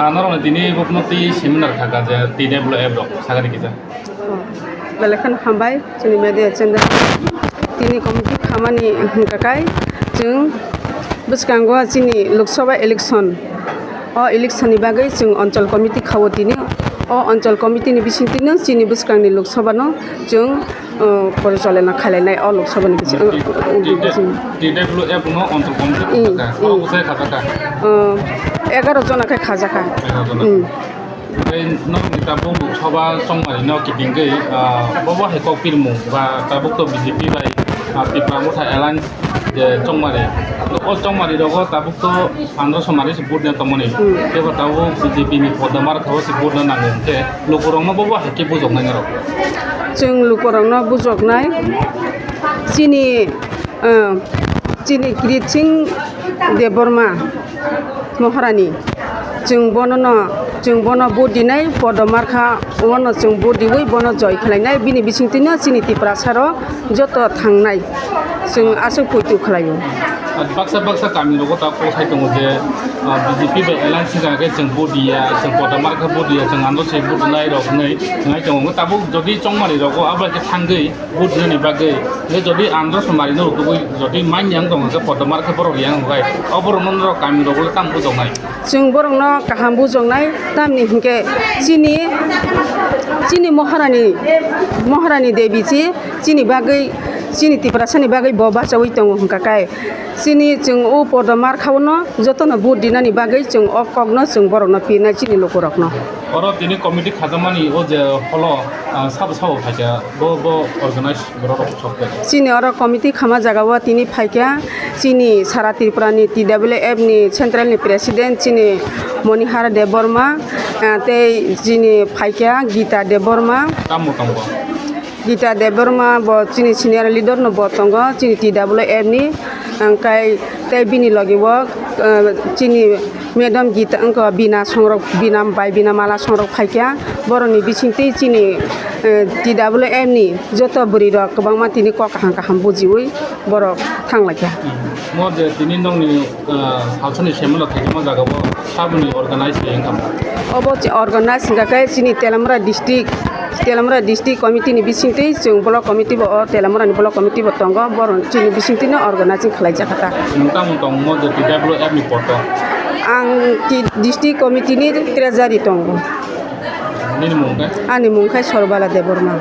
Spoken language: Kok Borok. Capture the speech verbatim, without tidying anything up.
Ah, norokni tini bukno twi seminar kha ka je T W F rok sagari kisa. Oh, belai kheno hambai chini media channel. Tini committee khamani hwnkha kai chwng bwskango chini Lok Sabha election. O election ni bagwi chwng Anchal committee khao tini. O Anchal committee ni bisingtwino chini bwskangni Lok Sabha no chwng, uh, porichalona khainai o Lok Sabha ni bising, uh, uh, bising. T W F no Anchal committee Mm, khajaka. Mm. Oro bwsai khajaka. Uh, egaroh jona khe khajaka. Egaroh jona. Mm. Tei nokni tabuk Lok Sabha chongmari no kitingwi, ah, bobo hai kok pirmung ba tabuk to B J P bai, ah, Tipra Motha alliance je chongmari. O chongmari rogo tabuk to andro somari se vote na tongmani. Hmm. Tebo tabuk B J P ni podda mar khao se vote na nango. Te lukurok no bobo hai khe bujoknai norok. Chwng lukurok no bujoknai. Chini, ah, chini Kirit Singh Debbarma. Maharani, chwng bono no, chwng bono vote dinai, podda mar kha, bono chwng vote diwi, bono joy khlainai, bini bisingtwino chini Tiprasa rok joto thangnai, chwng aswk poito khlaio. Baksa baksa kami rogo ta kok sai tongo je, ah, B J P bai alliance wngkha khe chwng vote diya, chwng podda mar kha vote diya, chwng andro se vote dinai rok hinwi nai tongo. Tabuk jodi chongmari rogo abo khe thangwi, vote dinani bagwi, hwnkhe jodi andro somari no rwtugwi jodi manya wng tong hwnkhe podda mar khe borok yang hwnkhe, o borok no norok kami rok le tamo bujoknai? Chwng borok no kaham bujoknai, tamni hwnkhe chini, chini Maharani, Maharani Devi se chini bagwi, chini Tiprasa ni bagwi bo bachaui tongo hwnkha kai. Chini chwng o podda mar khao no joto no vote dinani bagwi chwng o kok no chwng borok no pirnai chini lukurok no. Oro tini committee khajakmani o je holo, ah, sabo sabo phaikha, bo, bo organize borok rok sok bai. Chini oro committee khama jaga o tini phaikha chini sara Tripura ni T W F ni central ni president chini Monihar Debbarma, ah, tei chini phaikha Gita Debbarma. Tamo tongo? Gita Debbarma bo chini senior leader no bo tongo, chini T W F ni, hwnkhe tei bini logi o, eh, chini madam Gita wngkha Bina Songrok, Bina bai Bina Mala Songrok phaikha, borokni bisingtwi chini, eh, T W F ni joto bwrwi rok kwbangma tini kok kaham kaham bujiwi borok thanglaikha. Mo je tini nokni, ah, salsani seminar khaijama jaga o saboni organize khe wngkha mo? Obo organize wngkha khe chini Telamura district, Telamura district committee ni bisingtwi chwng block committee bo, o Telamura ni block committee bo tongo, borok chini bisingtwi no organizing khlai jakha ta. Nwng tamo tong mo je T W F ni poto? Ang ti-, district committee ni treasury tongo. Nini mung khe? Ani mung khe Sorbala Debbarma.